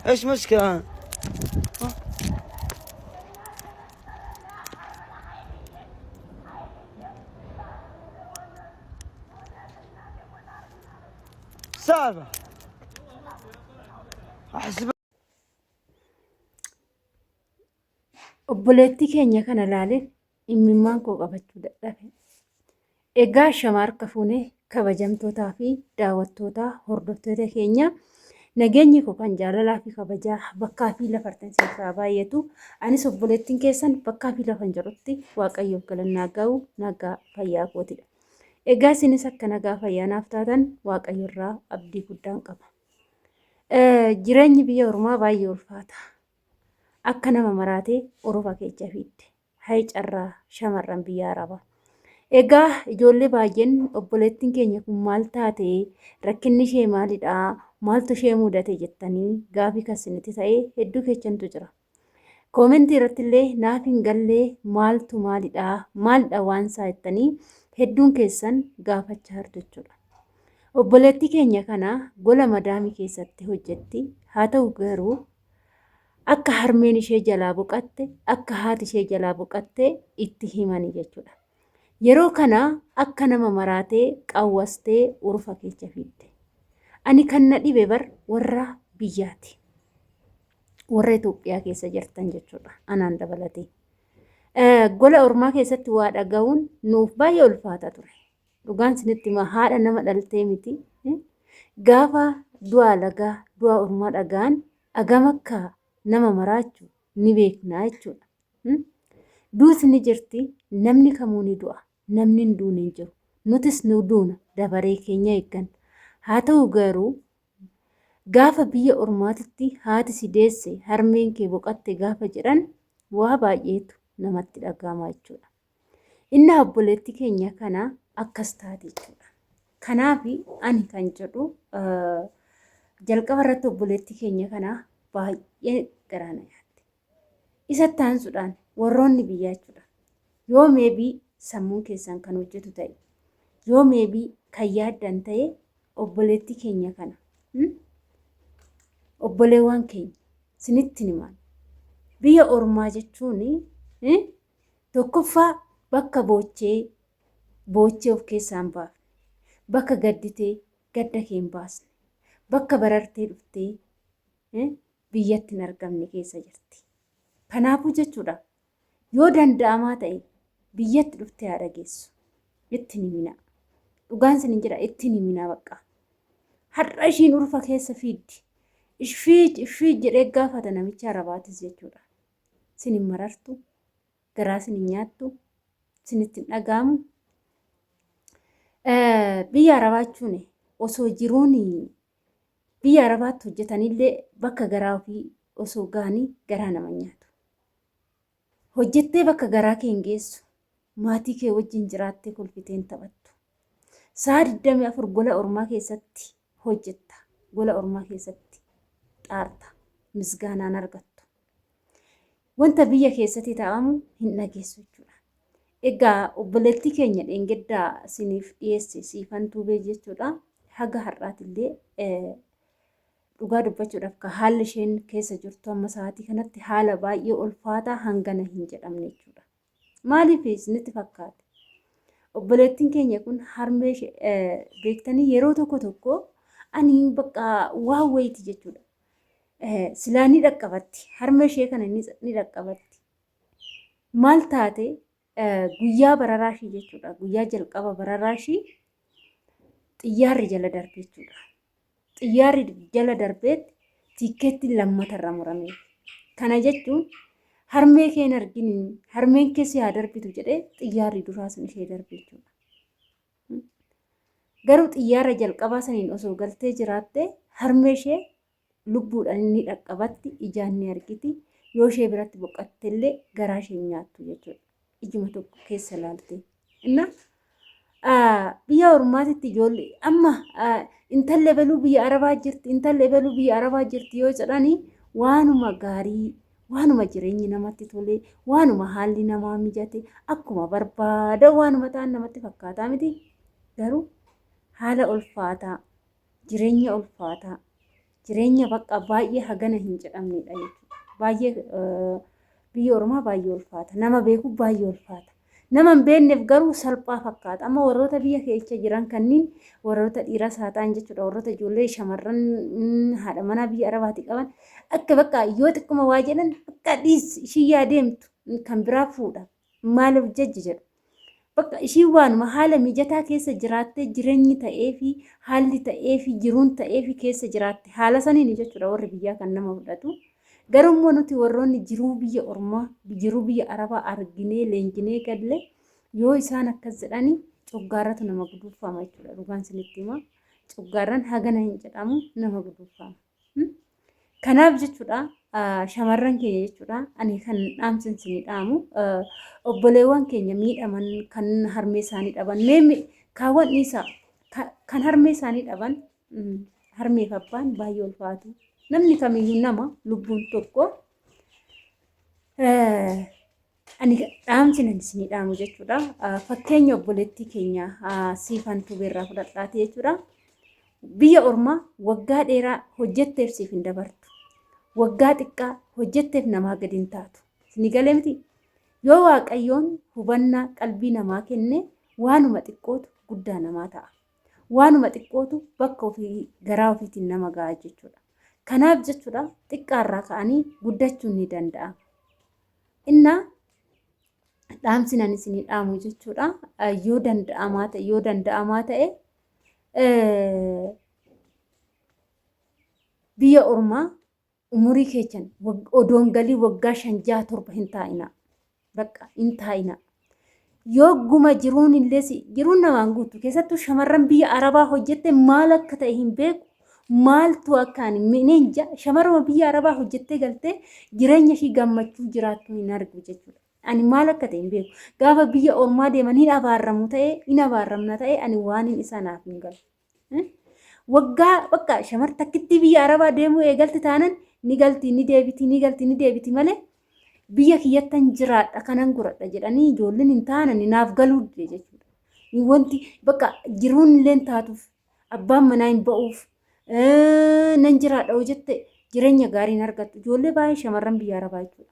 ايش مشكلة؟ ها؟ سالفة احسب. Obboleettii keenya kana ilaaleen imimmaan koo qabachuu dadhabe. Egaa shama harka fuunee kabajamtootaa fi daawwattoota hordoftoota keenya nageenyi koo kan jaalalaa fi kabajaa bakkaa fi lafartan isiniif haa baay'atu. Anis obboleettiin keessan bakkaa fi lafan jirutti Waaqayyoof galannaa ga'u nagaa fayyaa kootidha. Egaa isinis akka nagaa fayyaa naaf taatan Waaqayyo irraa abdii guddaan qaba. Jireenyi biyya ormaa baay'ee ulfaata. Akka nama maraatee orofa keecha fiidde. Hay carraa shamarran biyya Arabaa. Egaa ijoollee baay'een obboleettiin keenya kun maal taate, rakkinni ishee maalidha, maaltu ishee mudate jettanii gaafii kan isinitti ta'e hedduu keechantu jira. Koomentii irratti illee naaf hin gallee maaltu maalidha, maalidha waan isaa jettanii hedduun keessan gaafachaa jirtu jechuudha. Obboleettii keenya kana gola madaamii keessatti hojjetti. Haa ta'u garuu akka harmeen ishee jalaa boqatte, akka haati ishee jalaa boqatte itti himani jechuudha. Yeroo kana akka nama maraatee qawwastee urufa keessa fiidde. Ani kan na dhibe bar warra biyyaati. Warra Itoophiyaa keessa jirtan jechuudha. Anaan dabalatee. Gola ormaa keessatti waa dhaga'uun nuuf baay'ee ulfaata ture. Dhugaan isinitti hima haadha nama dhaltee miti. Gaafa du'a alagaa du'a ormaa dhaga'an agam akka nama maraachu ni beekna jechuudha. Duuti ni jirti, namni kamuu ni du'a, namni hin duune hin jiru. Nutis ni duuna dabaree keenya eegganna. Haa ta'u garuu gaafa biyya ormaatitti haati si deesse harmeen kee boqatte gaafa jedhan waa baay'eetu namatti dhaga'ama jechuudha. Innaa obboleetti keenya kana akkas taate jechuudha. Kanaaf ani kan jedhu jalqaba irratti obboleetti keenya kana baay'ee garaa na nyaatte. Isatti aansuudhaan warroonni biyyaa jechuudha. Yoo meebii sammuun keessan kan hojjetu ta'e, yoo meebii kan yaaddan ta'e obboleetti keenya kana obboleewwan keenya sinitti himaan biyya ormaa jechuun Tokkoffaa bakka boochee boochee of keessaa hin baafne, bakka gadditee gadda kee hin baasne, bakka barartee dhuftee biyyatti hin argamne keessa jirti. Kanaafuu jechuudha yoo danda'amaa ta'e biyyatti dhuftee haa dhageessu. Itti hin himinaa. Dhugaan sin hin jedha itti hin himinaa bakka. Har'a ishiin urfa keessa fiiddi. Ishfiij ishfiij jedhee gaafata namicha arabaatis jechuudha. Sin hin marartu, garaa sin hin nyaattu, sinitti hin dhaga'amu. Biyya Arabaa jechuun osoo jiruun biyya Arabaatti hojjetanillee bakka garaa ofii osoo ga'anii garaa nama nyaatu. Hojjettee bakka garaa kee hin geessu. Maatii kee wajjin jiraattee kolfitee hin taphattu. Sa'a 24 gola ormaa keessatti hojjetta. Gola ormaa keessatti xaarta. Misgaanaan argattu. Wanta biyya keessatti ta'amu hin dhageessu jechuudha. Egaa obboleettii keenya dheengaddaa isiniif dhiyeesse Siifan Tuubee jechuudha. Haga har'aatillee dhugaa dubbachuudhaaf ka haalli isheen keessa jirtu amma sa'aatii kanatti haala baay'ee ulfaataa hangana hin jedhamne jechuudha. Maaliif isinitti fakkaate? Obboleettiin keenya kun harmee beektanii yeroo tokko tokko ani bakka waan wayiiti jechuudha. Silaa ni dhaqqabatti. Harmee ishee kana ni dhaqqabatti. Maal taate guyyaa bararaa ishii jechuudha. Guyyaa jalqaba bararaa ishii xiyyaarri jala darbe jechuudha. Xiyyaarri jala darbeetti tiikkeettiin lammata irra murame. Kana jechuun harmee kee hin argin harmeen kee si haa darbitu jedhee xiyyaarri duraa sun ishee darbe jechuudha. Garuu xiyyaara jalqabaa saniin osoo galtee jiraatte harmee ishee lubbuudhaan ni dhaqqabatti, ijaan ni argiti. Yoo ishee biratti boqotte illee garaa ishee hin nyaattu jechuudha. Ijuma tokko keessa ilaalte. Inna biyya ormaatitti ijoollee amma intalli ebeluu biyya arabaa jirti, intalli ebeluu biyya arabaa jirti yoo jedhani waanuma gaarii, waanuma jireenyi namatti tole, waanuma haalli namaa mijate, akkuma barbaada waanuma ta'an namatti fakkaataa miti. Garuu haala ulfaataa, jireenya ulfaataa, Jireenya bakka baay'ee hagana hin jedhamnedha jechuudha. Baay'ee biyya ormaa baay'ee ulfaata. Nama beeku baay'ee ulfaata. Nama hin beekneef garuu salphaa fakkaata. Amma warroota biyya keessa jiran kanniin warroota dhiiras haa ta'an jechuudha. Warroota ijoollee shamarran haadha manaa biyya Arabaati qaban akka bakka yoo xiqquma waa jedhan bakka dhiis ishii yaa deemtu kan biraa fuudha. Maaliif jajji jedhu. Bakka ishiin waanuma haala mijataa keessa jiraattee jireenyi ta'eefi haalli ta'eefi jiruun ta'eefi keessa jiraatte haala saniin jechuudha warri biyyaa kan nama fudhatu. Garuu immoo nuti warroonni jiruu biyya ormaa jiruu biyya arabaa arginee leenjinee galle yoo isaan akkas jedhani coggaarratu nama guduunfama jechuudha dhugaan isinitti hima. Coggaarran hagana hin jedhamu nama guduunfama. Kanaaf jechuudha shamarran keenya jechuudha ani kan dhaamsa isinii dhaamu obboleewwan keenya miidhaman kan harmee isaanii dhaban mee kaawwan dhiisaa kan harmee isaanii dhaban harmeef abbaan baay'ee ulfaatu namni kamiyyuu nama lubbuun tokko ani dhaamsi nan isinii dhaamu jechuudha. Fakkeenya obboleettii keenya siifan tubeerraa fudhadhaati jechuudha. Biyya ormaa waggaa dheeraa hojjetteef siif hin dabartu. Waggaa xiqqaa hojjetteef namaa gadi hin taatu. Isinii galee miti? Yoo Waaqayyoon hubannaa qalbii namaa kenne waanuma xiqqootu guddaa namaa ta'a. Waanuma xiqqootu bakka ofii garaa ofiitiin nama ga'a jechuudha. Kanaaf jechuudha xiqqaarraa ka'anii guddachuun ni danda'ama. Innaa dhaamsi nan isinii dhaamu jechuudha. Yoo danda'amaa ta'e yoo danda'amaa ta'e biyya ormaa umurii keechan odoon galii waggaa 5 6 7 hin taa'ina. Bakka hin taa'ina. Yoo guma jiruun illee jiruun namaan guutu keessattuu shamarran biyya arabaa hojjette maal akka ta'e hin beeku. Maaltu akka ani mineenja shamarruma biyya arabaa hojjettee galtee jireenya ishii gammachuu jiraattu hin argu jechuudha. Ani maal akka ta'e hin beeku. Gaafa biyya ormaa deeman hin abaarramu ta'e hin abaarramna ta'e ani waan hin isaa naaf hin galu. Waggaa bakka shamar takkittii biyya arabaa deemuu eegalti taanan ni galti ni deebiti ni galti ni deebiti malee biyya kiyyattan jiraadha kanan godhadha jedhanii ijoolleen hin taanan naaf galuu dide jechuudha. Wanti bakka jiruun illee hin taatuuf abbaan manaa hin ba'uuf nan jiraadha hoo jette jireenya gaarii hin argattu. Ijoollee baay'ee shamarran biyya arabaa jechuudha.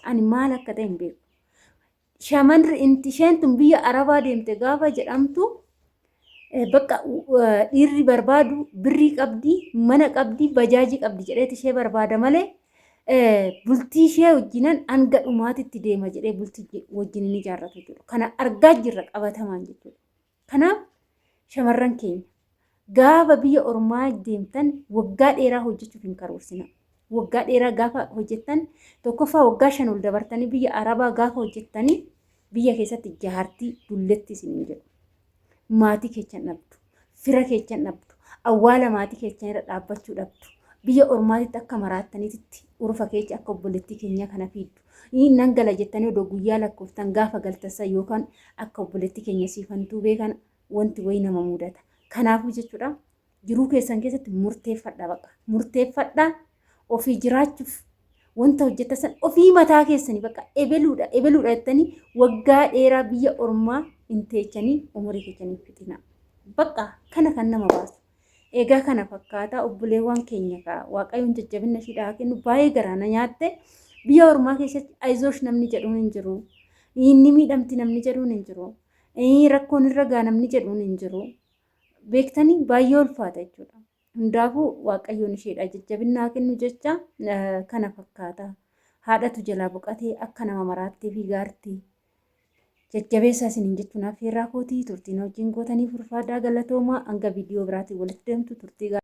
Ani maal akka ta'e hin beeku. Shamarri inti isheen tun biyya arabaa deemte gaafa jedhamtu bakka dhiirri barbaadu birrii qabdi, mana qabdi, bajaajii qabdi jedheeti ishee barbaada malee bultii ishee wajjinan hanga dhumaatitti deema jedhee bultii wajjin hin ijaarratu jechuudha. Kana argaa jirra qabatamaan jechuudha. Kanaaf shamarran keenya gaafa biyya ormaa deemtan waggaa dheeraa hojjechuuf hin karoorsina. Waggaa dheeraa gaafa hojjettan tokkoffaa waggaa 5 ol dabartanii biyya arabaa gaafa hojjettanii biyya keessatti jaartii dulletti isiniin jedhu. Maatii keechan dhabdu, fira keechan dhabdu, awwaala maatii keechan irra dhaabbachuu dhabdu. Biyya ormaatitti akka maraattaniititti urufa keecha akka obboleettii keenyaa kana fiiddu. Nan gala jettanii odoo guyyaa lakkooftan gaafa galtan yookaan akka obboleettii keenya siifantuu beekan wanti wayii nama mudata. Kanaafuu jechuudha jiruu keessan keessatti murteeffadha baqa. Murteeffadha ofii jiraachuuf wanta hojjettan san ofii mataa keessanii bakka ebeluudha ebeluudha jettanii waggaa dheeraa biyya ormaa hin teechanii umurii keessanii fixina. Bakka kana kan nama baasu. Egaa kana fakkaata obboleewwan keenya kaa waaqayyoon jajjabina ishiidhaa haa kennu baay'ee garaa na nyaatte biyya ormaa keessatti ayizoosh namni jedhuun hin jiru. Inni miidhamti namni jedhuun hin jiru. Rakkoon irra gaa namni jedhuun hin jiru. Beektanii baay'ee ulfaata jechuudha. Hundaafuu waaqayyoon isheedha jajjabina haa kennu jecha kana fakkaata. Haadhatu jalaa boqatee akka nama maraattee fi gaartii. Jajjabeessaa isiniin jechuun affeerraa kootii turtiin wajjin gootanii furfaadhaa galatoomaa hanga viidiyoo biraatiin walitti deemtu turtii gaarii.